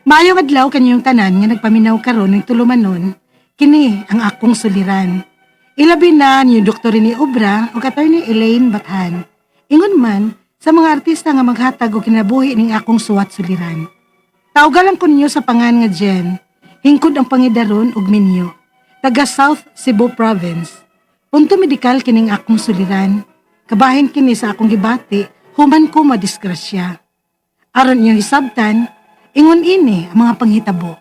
Maayong adlaw kanyong tanan nga nagpaminaw karon ng tulumanon, kini ang akong suliran. Ilabi na ni Dr. Rene Obra ug Attorney Elaine Bathan. Ingon man sa mga artista nga maghatag og kinabuhi ning akong suwat suliran. Tawgalan ko ninyo sa pangan nga Jen, hingkod ang pangidaron ug minyo, taga South Cebu Province. Punto medikal kining akong suliran. Kabahin kini sa akong gibati, human ko madisgrasya. Aron inyong hisabtan, ingon ini ang mga panghitabo.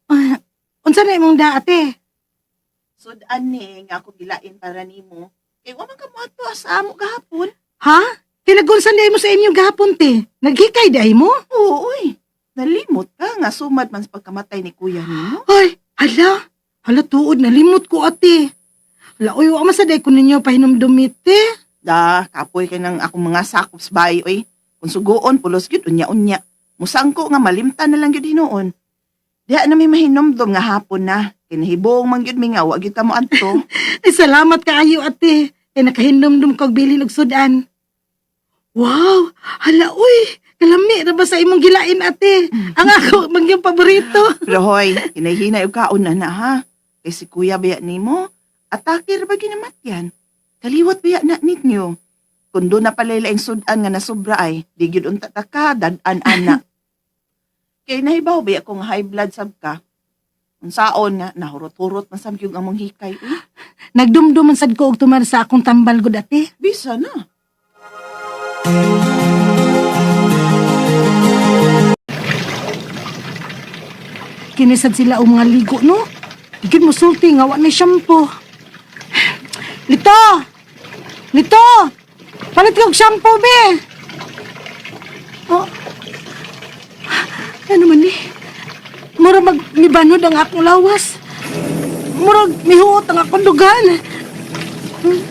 Ah, unsa na imong da, ate? Sudan ni nga ako gilain para nimo. Kay wa man ka moadto sa amo gahapon. Ha? Tinagunsan di mo sa inyo gahapon, te. Naghikay di ay mo? Oo, uy. Nalimot ka nga sumad man sa pagkamatay ni kuya nimo. Ay, hala. Hala, tuod, nalimot ko, ate. Hala, uy, wa man sa day ko ninyo pahinumdumit, te. Da, kapoy kay nang akong mga sakop sa bahay, oy. Kung suguon, pulos gyud unya-unya. Musangko nga malimtan na lang gyud hinuon. Diha na may mahinomdom nga hapon na. Kinahibong man gyud mi nga wa gyud ka moadto. Ay, salamat kaayo, ate. Kay nakahinumdum kog bilin og sudan. Wow! Hala, uy! Kalami ra ba sa imong gilain, ate? Ang ako, magyong paborito. Pero hoy, hinahinay og kaon na na ha. Kay si kuya biya nimo, atake ra ba ginamatyan? Kaliwat biya na ninyo. Kung doon na pala laing sudan nga nasobra ay, di gyud unta ta ka, dad-an ana. Kay nahibaw biya kung high blood sab ka. Unsaon nga nahurot-hurot man sab gyud ang mong hikay uy. Nagdumdum man sad ko og tumar sa akong tambal gud, ate. Bisa na. Kinisad sila og mga ligo, no? Di gyud mosulti nga wa na shampoo. Lito! Lito! Palit ko og shampoo, be! Oh. Ano man ni? Mura mag mibanod ang akong lawas. Murag mihuot ang akong dugan.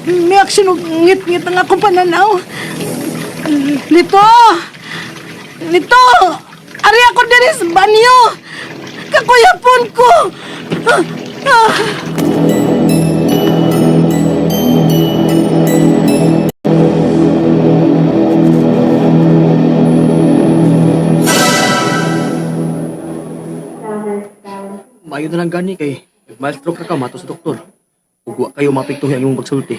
May aksyon og ngit-ngit ang akong pananaw. Lito! Lito! Ari ako diri sa banyo! Kakuyapon ko! Ah, ah. Maayo na lang gani kay nag-mild stroke ra ka mato sa doktor. Ug wa kayo mapiktuhi ang imong pagsulti.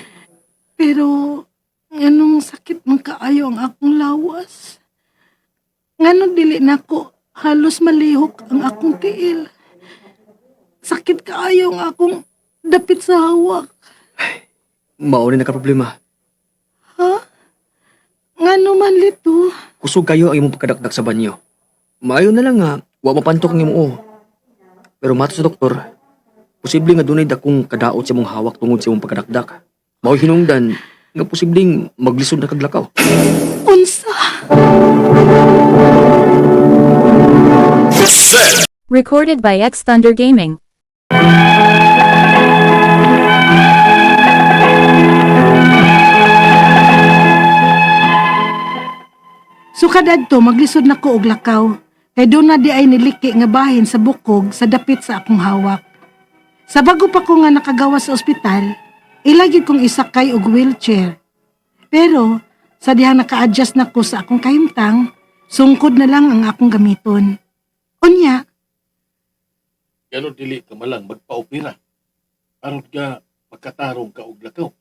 Pero, nganong sakit man kaayo ang akong lawas? Nganong dili nako halos malihok ang akong tiil? Sakit kaayo ang akong dapit sa hawak. Mao ni naka problema. Ha? Ngano man lito? Kusog kayo ang imong pagkadakdak sa banyo. Maayo na lang nga wa mapantok ang imong uo. Pero mato sa doktor, posible nga dunay dakong kadaot sa imong hawak tungod sa imong pagkadakdak. Mao hinungdan nga posibleng maglisod na kaglakaw. Unsa? Recorded by X Thunder Gaming. Sukad adto maglisod na ko og lakaw. Kay doon na di ay niliki nga bahin sa bukog sa dapit sa akong hawak. Sa bago pa ko nga nakagawa sa ospital, ilagi kong isakay og wheelchair. Pero sa dihang naka-adjust na ko sa akong kahimtang, sungkod na lang ang akong gamiton. Unya, Gano dili ka malang magpaopera. Aron ka makatarong ka og lakaw.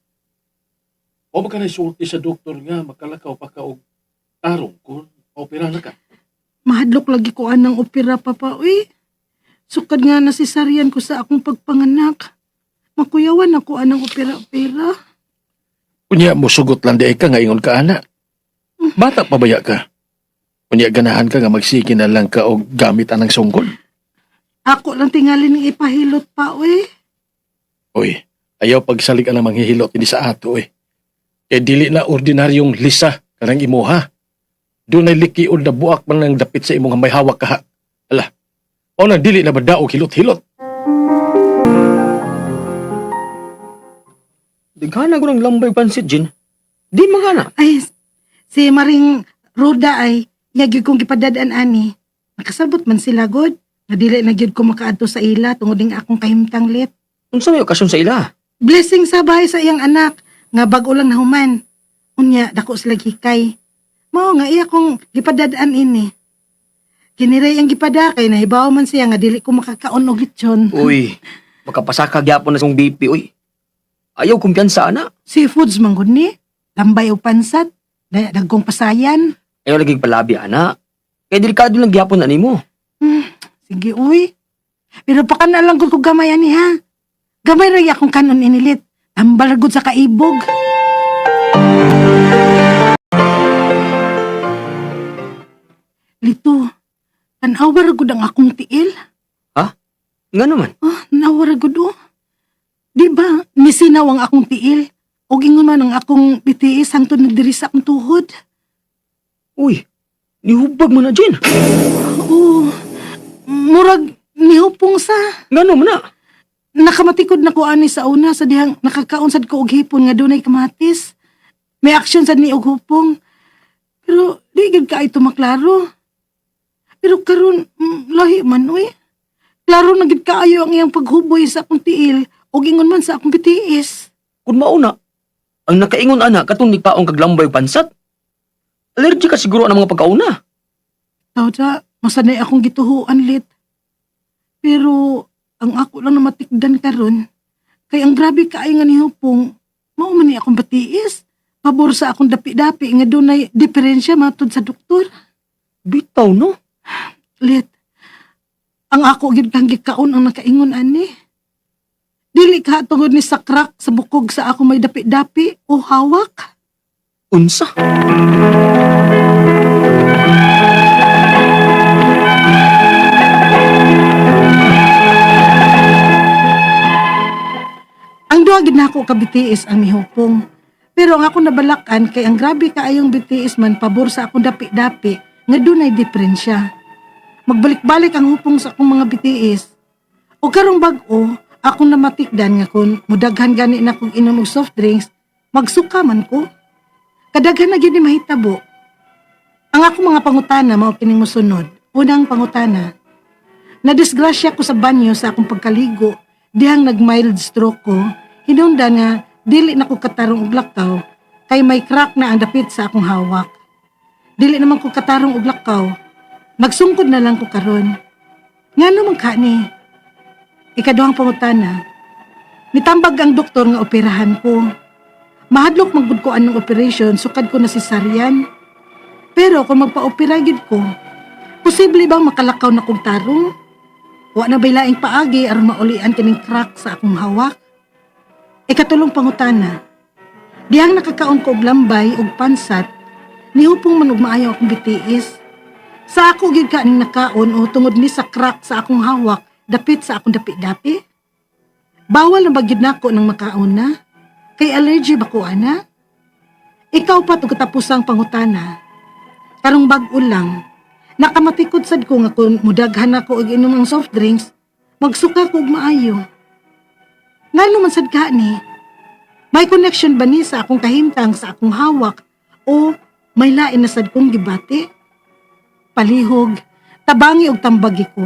O baka sulti sa doktor nga makalakaw pa ka og tarong kung paopera na ka. Mahadlok lagi ko anang opera, Papa. Uy, sukad nga na sisaryan ko sa akong pagpanganak. Makuyawan ako anang opera-opera. Unya mosugot lang di ka nga ingon ka ana. Bata pa baya ka. Unya ganahan ka nga magsige na lang ka og gamit anang sunggol. Ako lang tingali ning ipahilot pa, uy. Oy, ayaw pagsalig ang manghihilot ini sa ato oy. Kay dili na ordinaryong lisa kanang imuha. Dunay likiod na buak man ang dapit sa imong may hawak ka. Ala. O nang dili na ba daog hilot-hilot? Daghan ko ng lambay pansit, Jin. Di magana. Ay, si Maring Ruda ay yagi kong gipadadaan ani. Nakasabot man sila god. Nga dili na gyud ko makaadto sa ila tungod ning akong kahimtang lit. Unsa may okasyon sa ila? Blessing sa bahay sa iyang anak nga bag-o lang nahuman. Unya dako sila hikay. Mao nga iya kong gipadadaan ini. Kiniray ang gipada kay nahibaw man siya nga dili ko makakaon og lechon. Uy, makapasaka gyapon na sa BP, uy. Ayaw kumpiyansa, ana. Seafoods man gud ni. Lambay o pansat, dagkong pasayan. Ayaw lagi palabi, ana. Kay delikado lang gyapon na nimo. Sige, uy. Pero pakan na lang gud ko gamay ani ha. Gamay ra akong kanon inilit. Tambal ra gud sa kaibog. Lito, tanawa ra gud ang akong tiil. Nga naman. Ah, nawa ra gud oh. Di ba, misinaw ang akong tiil. O ingon man ang akong bitiis hangtod nagdiri sa akong tuhod. Uy, nihubag mo na, Jen. Oo, murag nihupong sa. Nga naman na. Nakamatikod na ko ani sa una sa dihang nakakaon sad ko og hipon nga dunay kamatis. May action sad ni og hupong. Pero di gid ka ito maklaro. Pero karon lahi man uy. Klaro na gid kaayo ang iyang paghuboy sa akong tiil ug ingon man sa akong bitiis. Kung mauna, ang nakaingon ana katong nikaong kaglambay ug pansat. Allergic ka siguro ang mga pagkauna. Tawda, masanay akong gituhuan lit. Pero ang ako lang na matikdan karon kay ang grabe kaayo nga nihupong mao man ni akong batiis. Pabor sa akong dapi-dapi nga dunay diferensya matud sa doktor. Bitaw, no? Lit. Ang ako gyud kang gikaon ang nakaingon ani. Dili ka tungod ni sakrak sa bukog sa ako may dapi-dapi o hawak. Unsa? Ang duha gid nako ka BTS ang mihupong. Pero ang ako nabalakan kay ang grabe kaayong BTS man pabor sa akong dapi-dapi nga dunay diferensya. Magbalik-balik ang hupong sa akong mga BTS. O karong bag-o, akong namatikdan nga kun mudaghan gani na kog inom og soft drinks, magsuka man ko. Kadaghan na gyud ni mahitabo. Ang akong mga pangutana mao kining mosunod. Unang pangutana, nadisgrasya ko sa banyo sa akong pagkaligo dihang nag-mild stroke ko, hinungdan nga dili na ko katarong og lakaw kay may crack na ang dapit sa akong hawak. Dili naman ko katarong og lakaw, magsungkod na lang ko karon. Ngano man ka ni? Ikaduhang pangutana, nitambag ang doktor nga operahan ko. Mahadlok magud ko anong operation sukad ko na cesarean. Pero kung magpa-opera gid ko, posible bang makalakaw na kong tarong? Wa na ba'y laing paagi aron maulian kining crack sa akong hawak? Ikatulong pangutana. Dihang nakakaon ko og lambay og pansat, nihupong man og maayo akong bitiis. Sa ako gyud ka ning nakaon o tungod ni sa crack sa akong hawak, dapit sa akong dapi-dapi. Bawal na ba gyud nako nang makaon na? Kay allergy ba ko ana? Ikaw pa og katapusang pangutana. Karong bag-o lang, nakamatikod sad ko nga kung mudaghan ako og inom ang soft drinks, magsuka ko og maayo. Ngano man sad ka ni? May connection ba ni sa akong kahimtang sa akong hawak o may lain na sad kong gibati? Palihog, tabangi og tambagi ko.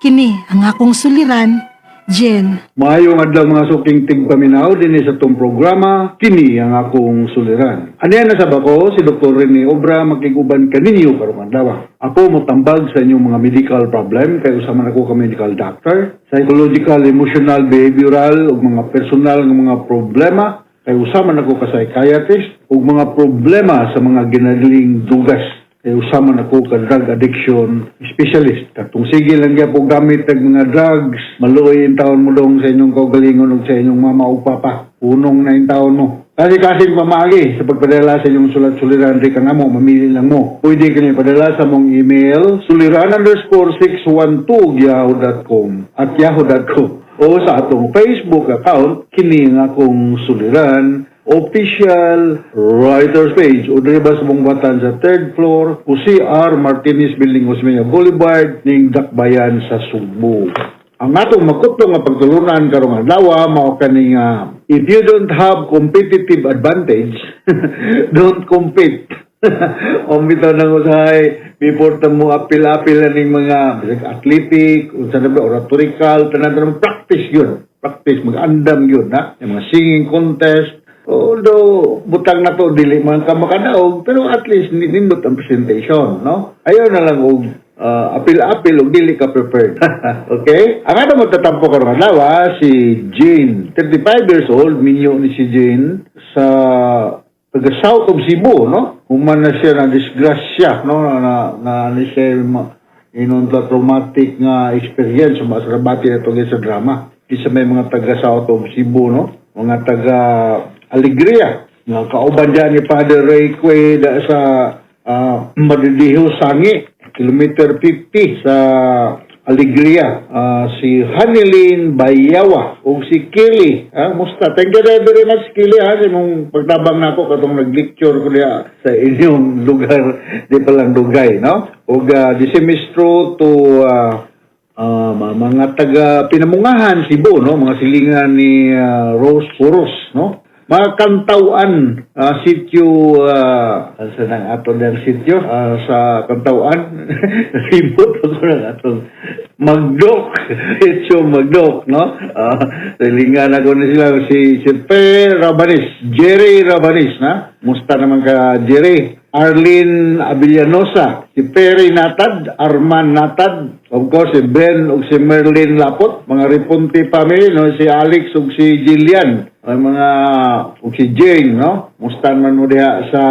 Kini ang akong suliran, Jen. Maayong adlaw mga suking tigpaminaw dinhi sa tong programa kini ang akong suliran. Aniya na sab ako si Dr. Rene Obra makig-uban kaninyo karong adlaw. Ako motambag sa inyong mga medical problem kay usa man ako ka medical doctor, psychological, emotional, behavioral ug mga personal nga mga problema kay usa man ako ka psychiatrist ug mga problema sa mga ginadiling dugas kay usa man ako ka drug addiction specialist. Katong sige lang gyud po gamit og mga drugs, maluoy in taon mo dong sa inyong kaugalingon ug sa inyong mama ug papa. Punong na in taon mo. Kasi kasi pamaagi sa pagpadala sa inyong sulat-suliran di ka nga mo, mamili lang mo. Pwede ka padala sa mong email, suliran_612 yahoo.com at yahoo.com o sa atong Facebook account, kini nga akong suliran official writers page o diri ba sa mong batan sa third floor o CR Martinez Building, Osmeña Boulevard ning Dakbayan sa Sugbo. Ang atong makutlo nga pagtulunan karong adlaw mao kani nga if you don't have competitive advantage, don't compete. O bitaw nang usahay before ta mo apil-apil na ning mga bisag athletic, unsa na ba oratorical, tanan-tanan practice yun. Practice, mag-andam yun, na. Yung mga singing contest. Although, butang na to, dili man ka makadaog, pero at least nindot ang presentation, no? Ayaw na lang og apil-apil og dili ka prepared. Okay? Ang ano mo tatampo karon adlaw, si Jane, 35 years old, minyo ni si Jane sa taga South of Cebu, no? Human na siya na disgrasya, no? Na na, na ni siya inon ta traumatic nga experience masarabati na to sa drama. Kisa may mga taga South of Cebu, no? Mga taga Alegria. Nga kauban dyan ni Father Ray Quay sa Madidiho Sangi, kilometer 50 sa Alegria. Si Hanilin Bayawa o si Kelly. Musta. Thank you very, very much, Kelly, ha, sa imong pagtabang nako katong nag-lecture ko diha sa inyong lugar, di pa lang dugay, no? Ug the same is true to mga taga Pinamungahan Cebu, no? Mga silingan ni Rose Puros, no? Mga Kantawan, sitio, sa nang ato ng sitio, sa Kantawan, limot ako ng atong Magdok, sitio Magdok, no? Silingan ako ni sila si Pe Rabanis, Jerry Rabanis, na? Musta naman ka, Jerry? Arlene Abellanosa, si Perry Natad, Arman Natad, of course, si Ben ug si Merlin Lapot, mga Riponte family, no? Si Alex ug si Jillian, ang mga ug si Jane, no? Musta man mo diha sa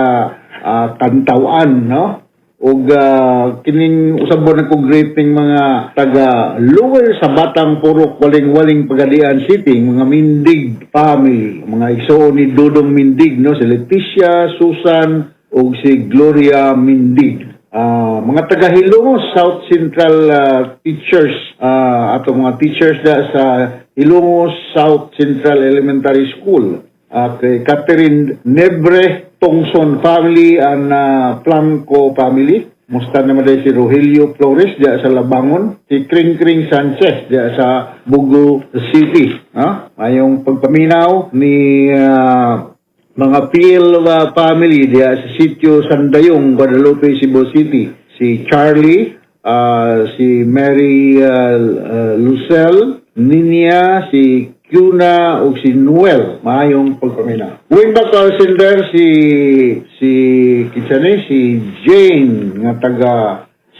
Kantawan, no? Ug kining usab na ko greeting mga taga Lower sa Batang Purok Waling-Waling, Pagadian City, mga Mindig family, mga igsoon ni Dudong Mindig, no? Si Leticia, Susan ug si Gloria Mindig. Mga taga Hilongos South Central teachers, atong mga teachers da sa Hilongos South Central Elementary School. Kay Catherine Nebre Tongson family and Planco family. Musta naman dahil si Rogelio Flores diya sa Labangon, si Kring Kring Sanchez diya sa Bugo City. Ha? Mayong pagpaminaw ni mga PL family diya sa Sitio Sandayong, Guadalupe, Cebu City. Si Charlie, si Mary Lucel, Ninia, si Cuna ug si Noel. Maayong pagpaminaw. Going back to our sender, si kinsa ni si Jane nga taga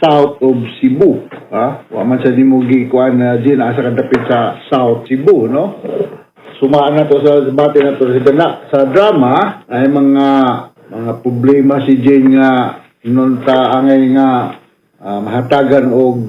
South of Cebu. Ha? Wa man sa nimo gikuan na Jane, asa ka dapit sa South Cebu, no? Sumaan na to sa bati na to sa dana sa drama ay mga problema si Jane nga inunta angay nga mahatagan og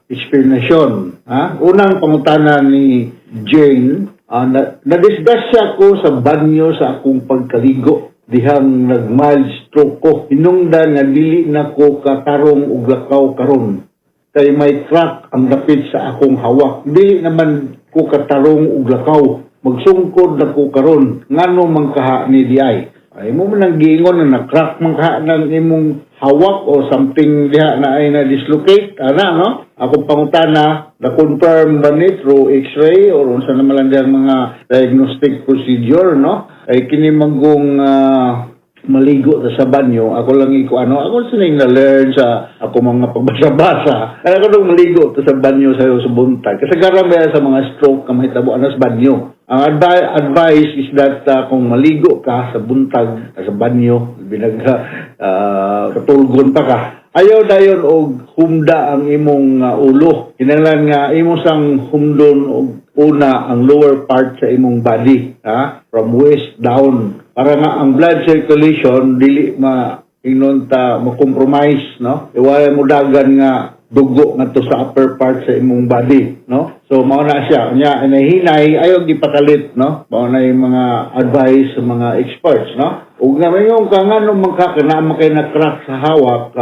explanation, ha. Unang pangutana ni Jane, na nadisgrasya ko sa banyo sa akong pagkaligo dihang nag-mild stroke ko, hinungdan nga dili na ko katarong og lakaw karon kay may crack ang dapit sa akong hawak. Dili naman ko katarong og lakaw. Magsungkod na ko karon. Ngano man kaha ni diay? Ay mo man ang giingon na na-crack man kaha ng imong hawak o something diha na ay na-dislocate. Ana, no? Ako pangutana, na-confirm ba ni through X-ray or unsa naman lang diyang mga diagnostic procedure, no? Ay kini manggong maligo ta sa banyo, ako lang iko ano, ako sining na-learn sa ako mga pagbasa-basa. Kaya ako nung maligo ta sa banyo sa sa buntag. Kasagaran ba sa mga stroke ka mahitabo anas banyo. Ang advice is that kung maligo ka sa buntag, sa banyo, binag katulgon pa ka, ayaw dayon og humda ang imong ulo. Kinahanglan nga imo sang humdon og una ang lower part sa imong body, ha? From waist down. Para nga ang blood circulation dili ma ingnon ta mo-compromise, no? Iwaya mo dagan nga dugo ngadto sa upper part sa imong body, no? So mao na siya. Nya hinahinay ayaw gipakalit, no? Mao na yung mga advice sa mga experts, no? Ug nga mayon ka nga no man ka kana man kay na crack sa hawak,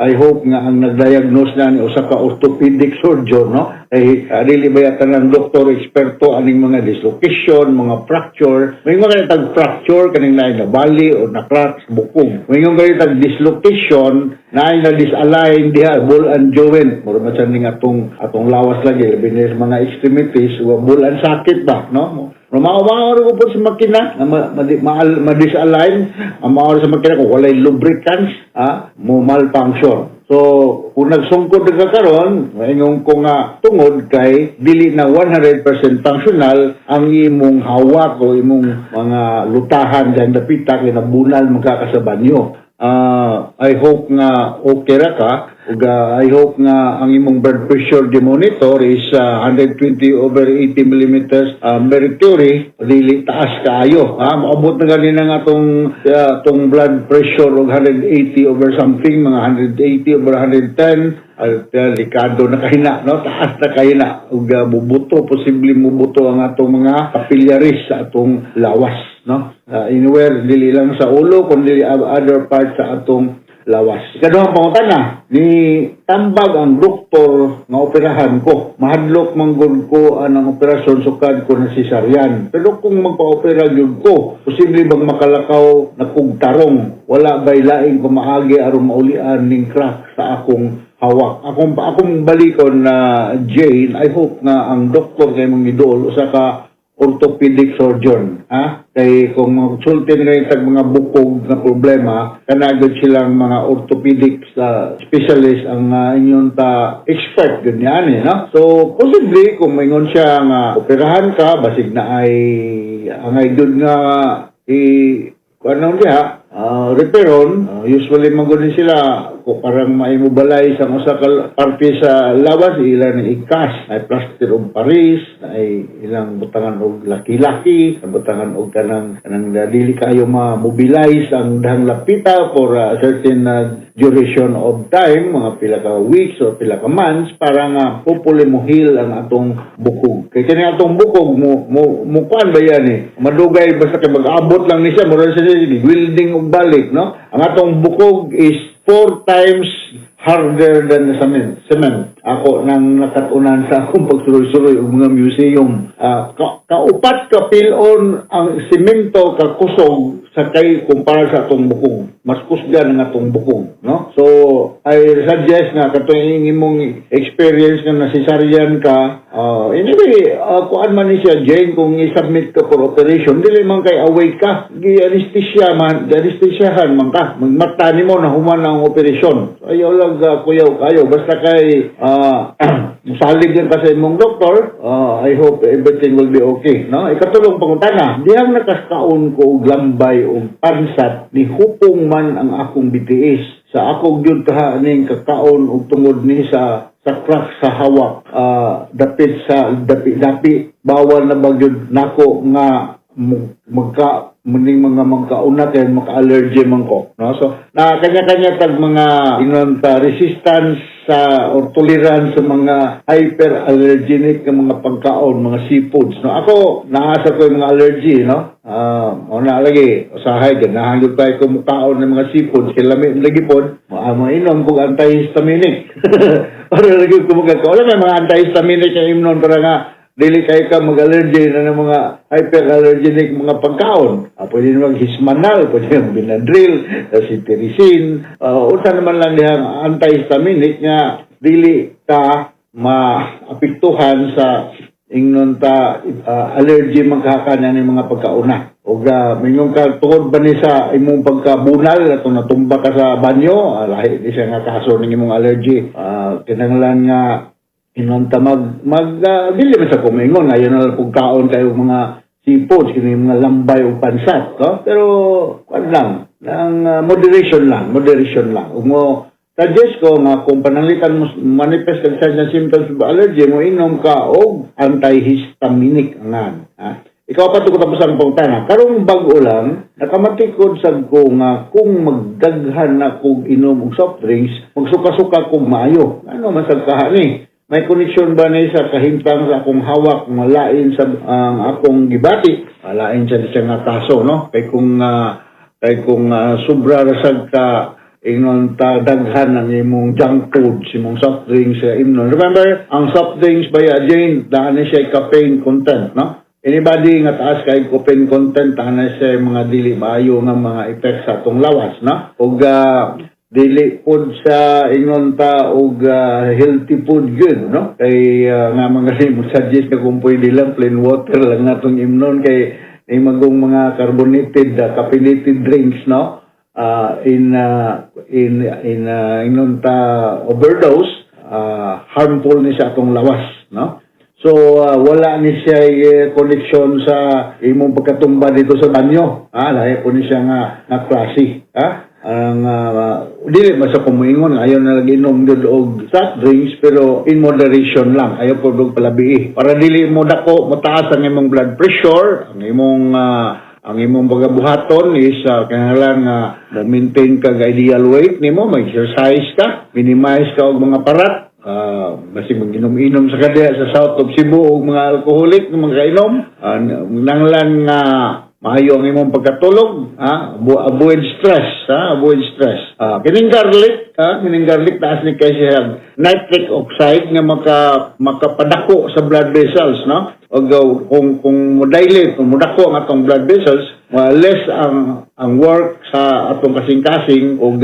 I hope nga ang nag-diagnose na ni usa ka orthopedic surgeon, no? Ay dili ba yata ng doktor eksperto aning mga dislocation, mga fracture. May mga tag fracture kaning naay nabali o na crack sa bukog. May mga tag dislocation naay na disalign diha ball and joint. Mura man sa ning atong lawas lagi labi na sa mga extremities, wa ball and socket ba, no? Pero mao ko po sa makina nga ma-disalign ang mao sa makina kung walay lubricants, mo malfunction. So, kung nagsungkod na ka karon, maingon ko nga tungod kay dili na 100% functional ang imong hawak o imong mga lutahan dyan dapita kay nabunal man ka sa banyo. I hope nga okay ra ka ug I hope nga ang imong blood pressure di monitor is 120 over 80 millimeters mercury, dili taas kaayo, ha. Moabot na gani na nga atong blood pressure og 180 over something, mga 180 over 110 at delikado na kahina, no? Taas na kahina ug bubuto, posible mubuto ang atong mga capillaries sa atong lawas, no? Anywhere, dili lang sa ulo kundi other parts sa atong lawas. Ikaduhang pangutana, ni tambag ang doktor nga operahan ko. Mahadlok man gud ko anang operasyon sukad ko na cesarean. Pero kung magpa-opera gyud ko, posible bang makalakaw na kog tarong? Wala ba'y laing pamaagi aron maulian ning crack sa akong hawak? Akong balikon na Jane, I hope nga ang doktor kay mong idol usa ka orthopedic surgeon, ha? Kay kung magsulti na kayo tag mga bukog na problema, kanagod silang mga orthopedic specialist ang inyong ta expert ganyan eh, no? So, possibly kung maingon siya nga operahan ka, basig na ay angay dun nga i kung ano diha, repairon, usually magudin sila kung parang maimobilize ang usa ka parte sa lawas, ilang i-cast, ay plaster of Paris, ay ilang butangan og laki-laki, butangan og kanang dili kayo ma-mobilize ang dahang lapita for a certain duration of time, mga pila ka weeks or pila ka months, para nga hopefully mo heal ang atong bukog. Kay kani atong bukog mo kuan ba yan eh? Madugay basta kay mag-abot lang ni siya, mura siya welding og balik, no? Ang atong bukog is four times harder than the cement. Cement. Ako nang nakatunan sa akong pagsuroy-suroy og mga museum. Kaupat ka pilon ang semento ka kusog sa kay kumpara sa atong bukog. Mas kusgan ang atong bukog, no? So, I suggest nga katong imong experience nga na cesarean ka, anyway, kuan man ni siya Jane, kung i-submit ka for operation, dili man kay awake ka. Gi-anesthesia man, gi-anesthesiahan man ka. Magmata nimo na human ang operasyon. So, ayaw lang kuyaw kayo basta kay salig lang ka sa imong doktor, I hope everything will be okay, no? Ikatulong pangutana, dihang nakaskaon ko og lambay og pansat, ni hupong man ang akong BTS. Sa ako gyud kaha ning kakaon og tungod ni sa crack sa hawak dapit sa dapi-dapi, bawal na ba gyud nako nga magka muning mga magkauna kay maka-allergy man ko, no? So na kanya-kanya tag mga inon ta resistance sa or tolerance sa mga hyperallergenic nga mga pagkaon, mga seafoods, no? Ako naasa ko yung mga allergy, no? Ah, na lagi usahay ganahan gyud tayo kumukaon ng mga seafoods kay lami lagi pod, mainom kog antihistaminic para lagi ko magkaon. Wala may mga antihistaminic nga imnon para nga dili kay ka mag-allergy na ng mga hyperallergenic mga pagkaon. Pwede naman Hismanal, pwede naman Benadryl, cetirizine. Unsa naman lang dihang antihistaminic nga dili ka maapektuhan sa ingnon ta allergy man kakanya ng mga pagkauna. Og mingon ka tungod ba ni sa imong pagkabunal atong natumba ka sa banyo, lahi di siya nga kaso ning imong allergy. Kinahanglan nga inon ta mag mag dili man sa kumingon ayon na lang pagkaon kayo mga seafoods kini mga lambay ug pansat, no? Pero kuan lang nang moderation lang, moderation lang. Ug mo suggest ko nga kung pananglitan mo manifest kag signs and symptoms of allergy, mo inom ka og antihistaminic angan, ha. Ikaw pa ko tapos ang pangutana. Karong bag-o lang, nakamatikod sad ko nga kung magdaghan na kog inom og soft drinks, magsuka-suka kog maayo. Ano man sad kaha ni? May koneksyon ba ni sa kahimtang sa akong hawak malain sa ang akong gibati? Lain siya nga kaso, no? Kay kung sobra ra sad ka ingon ta daghan ang imong junk food, imong soft drinks sa imnon. Remember, ang soft drinks baya Jane, daan na siya caffeine content, no? Anybody nga taas kay caffeine content, daan na siya mga dili maayo nga mga effect sa atong lawas, no? Ug dili pod sa ingon ta og healthy food gyud, no? Kay nga mga mo suggest na kung pwede lang plain water lang natong imnon kay may magong mga carbonated, caffeinated drinks, no? in ingon ta overdose, harmful ni sa atong lawas, no? So wala ni siya connection sa imong pagkatumba dito sa banyo. Ah, lahi po ni siya nga klase, ha? Ang dili man sa kumuingon ayaw na lagi inom gyud og soft drinks, pero in moderation lang, ayaw po og palabi para dili mo dako motaas ang imong blood pressure. Ang imong pagabuhaton is kinahanglan nga mo maintain ka og ideal weight nimo, mag-exercise ka, minimize ka og mga parat, basig mag-inom-inom sa kadiya sa south of Cebu og mga alcoholic nga mga kainom. Nanglan nga maayo ang imong pagkatulog, ha? Avoid stress, ha? Avoid stress. Kining garlic, ha? Kining garlic, taas ni kay siya nitric oxide nga makapadako sa blood vessels, no? Og kung mo-dilate, kung modako ang atong blood vessels, less ang work sa atong kasing-kasing og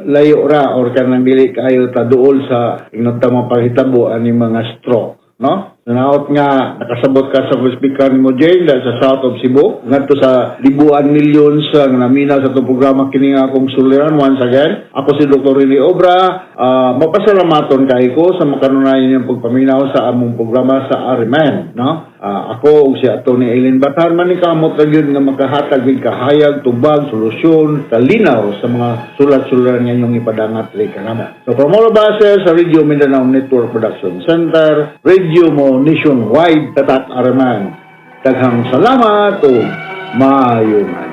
layo ra or kanang dili kaayo ta duol sa ingon ta mga panghitabo ani mga stroke, no? Naot nga nakasabot ka sa speaker nimo, Jane, dahil sa south of Cebu ngadto sa libuan millions nga naminaw sa atong programa, kini nga akong suliran. Once again, ako si Dr. Rene Obra, mapasalamaton kay ko sa makanunayan niyang pagpaminaw sa among programa sa Ariman, no? Ako ug si Atty. Eileen Batan manikamot ra gyud nga makahatag og kahayag, tubag, solusyon, kalinaw sa mga sulat-suliran nga inyong ipadangat diri kanamo. So from all of us here sa Radio Mindanao Network Production Center, Radio Mo Nationwide, Tatak Ariman. Daghang salamat ug maayong